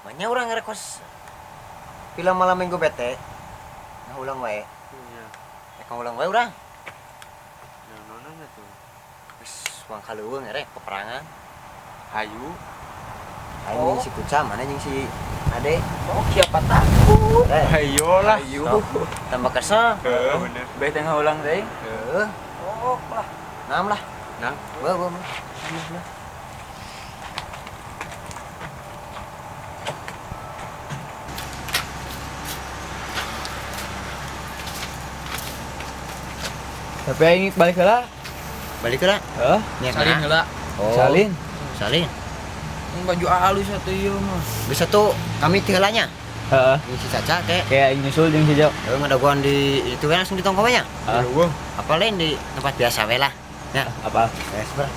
Makanya urang ngerekos film Malam Minggu bete. Nah, ulang wae. Iya. Rek ulang wae urang. Nah, nonanya tuh. Wis wang kaleuweung rek peperangan. Hayu. Aing jeung si Kuca, mana jeung si Ade. Oh, siapa takut? Eh, Hayo lah. sok. Tambah kesel. Heeh, bener. Baik tengah ulang teh. Heeh. Oh, lah. Nam lah. Nah, Beuh, beuh. Tapi aing balik heula. Balik lah. Heuh, Nya Salin heula. Oh. Salin. Salin. Baju halus atuh ieu mah. Bisa tuh kami tiheulanya. Heeh. Jeung si Caca kayak Kayak aing nyusul jeung si Jok. Heeh, ngadaguan di itu kan langsung di tongkol nya. Heeh. Apa lain di tempat biasa we lah. Ya, Apa? beres bro.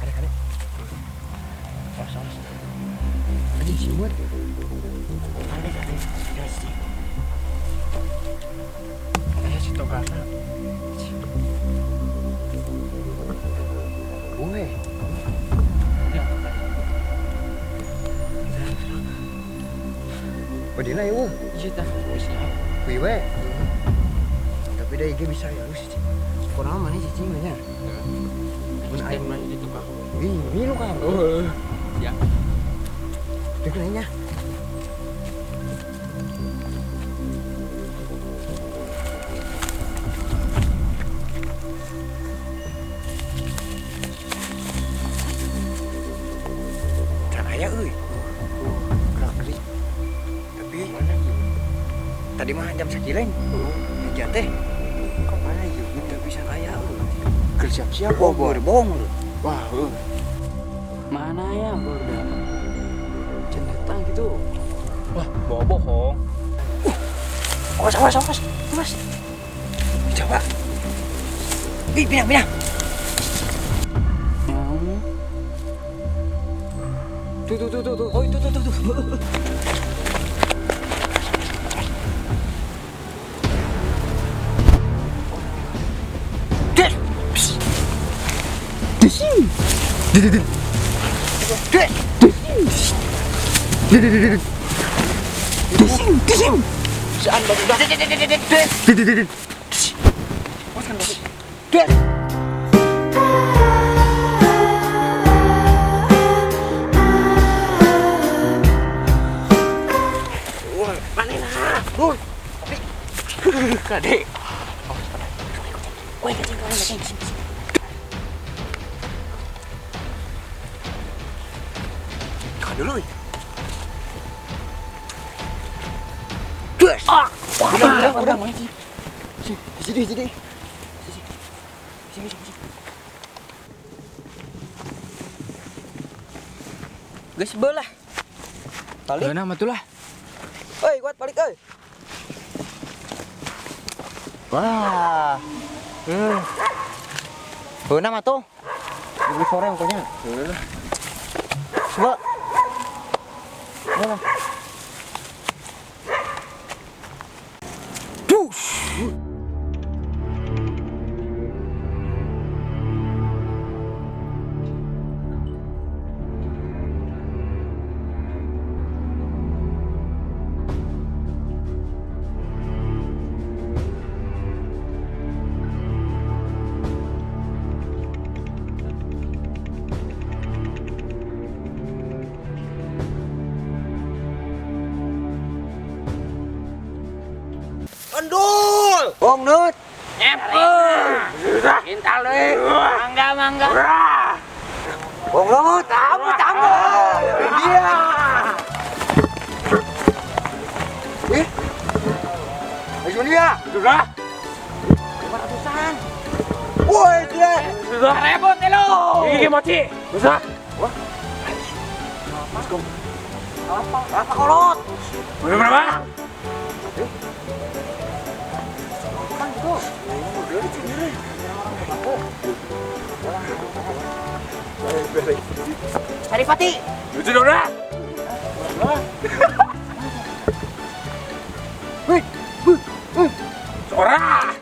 Kade, kade. Awas, awas. Anjing, siwet. Kade, kade. Ya, sih. Aya si Togana. Gue. Badina ya, wuh. Iya tah. Kuy we. Tapi dah IG bisa ya, lu sih. Kurang mana cicing nya. Mun aing mah di tukang. Ih, milu kan. Oh. Ya. Dek nanya. Can aya euy. Gerak gerik. Tapi tadi mah jam sakileng. Heja teh. Kemana ieu? Udah bisa aya euy. Keur siap-siap Bohong, bohong. Wah, heuh. Mana ya udah. Can datang gitu. Wah, bawa bohong. Awas, awas, awas. Awas. Coba. Ih, pindah, pindah. Mau. Tuh, tuh, tuh, tuh, tuh. Oh, itu, tuh, tuh, tuh. Des. Des. Des. Des. Des. Saan ba? Des. Des. Des. Wah, mana lah? Dul. Kade. Woi, kacing, kacing, kacing. Tahan dulu. Des. Ah, udah, udah, udah. Sini, sini. Sini, sini. Geus beulah. Balik. Beunah mah tuh lah. Oi, kuat balik euy. Wah. Beunah mah tuh. Beli sore pokoknya. Coba. Mana? Dus. Endul. Bong nut. Nyepul. Intal deui. Mangga mangga. Bong nut, tamu tamu. Dia. Eh. Ayo dia. Sudah. 500-an. Woi, dia. Sudah repot lo. Iki mochi. Bisa. Wah. Apa? Apa kolot? Berapa? Saripati. Lucu dong dah. Wih, wih, wih. Sora.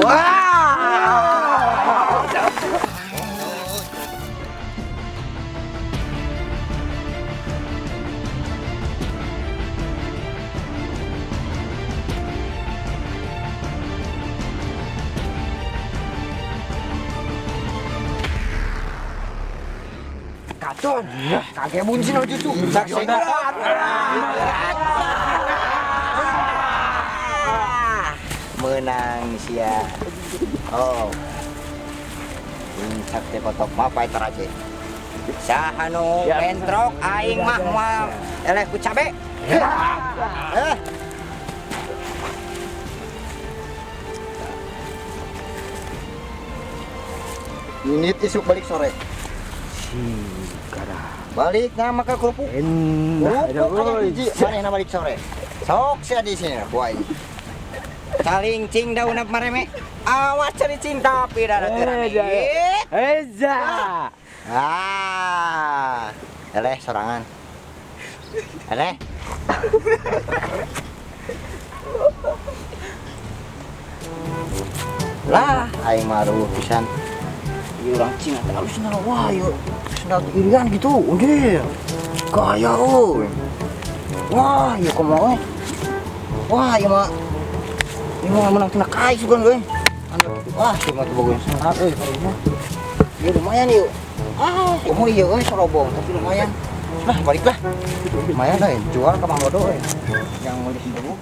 Wah. Katon, kakek bunsin aja tuh. Saksi. Menang sia. Oh. Puncak teh kotok mah fighter aja. Saha nu bentrok aing mah moal eleh ku cabe. Eh. Minit isuk balik sore. Balik nama ke kerupuk. Kerupuk aja hiji, manehna balik sore. Sok sia di sini ku aing. Saling cing daun mareme. Awas cari cinta tapi darah teu rame. Eza. Ah. Eleh sorangan. Eleh. Lah, aing mah ruweuh pisan. Ieu urang Cina teh alusna wah ieu sendal irian gitu, anjir. Gaya euy. Wah, ieu kumaha euy. Wah, ieu mah menang tina kai sugan euy. Anu kitu. Wah, ieu mah teu boga sendal euy karunya. Ieu lumayan ieu. Ah, kumaha ieu euy sorobong tapi lumayan. Lah, balik lah. Lumayan euy, jual ka Mang Dodo euy. Yang meuli dulu.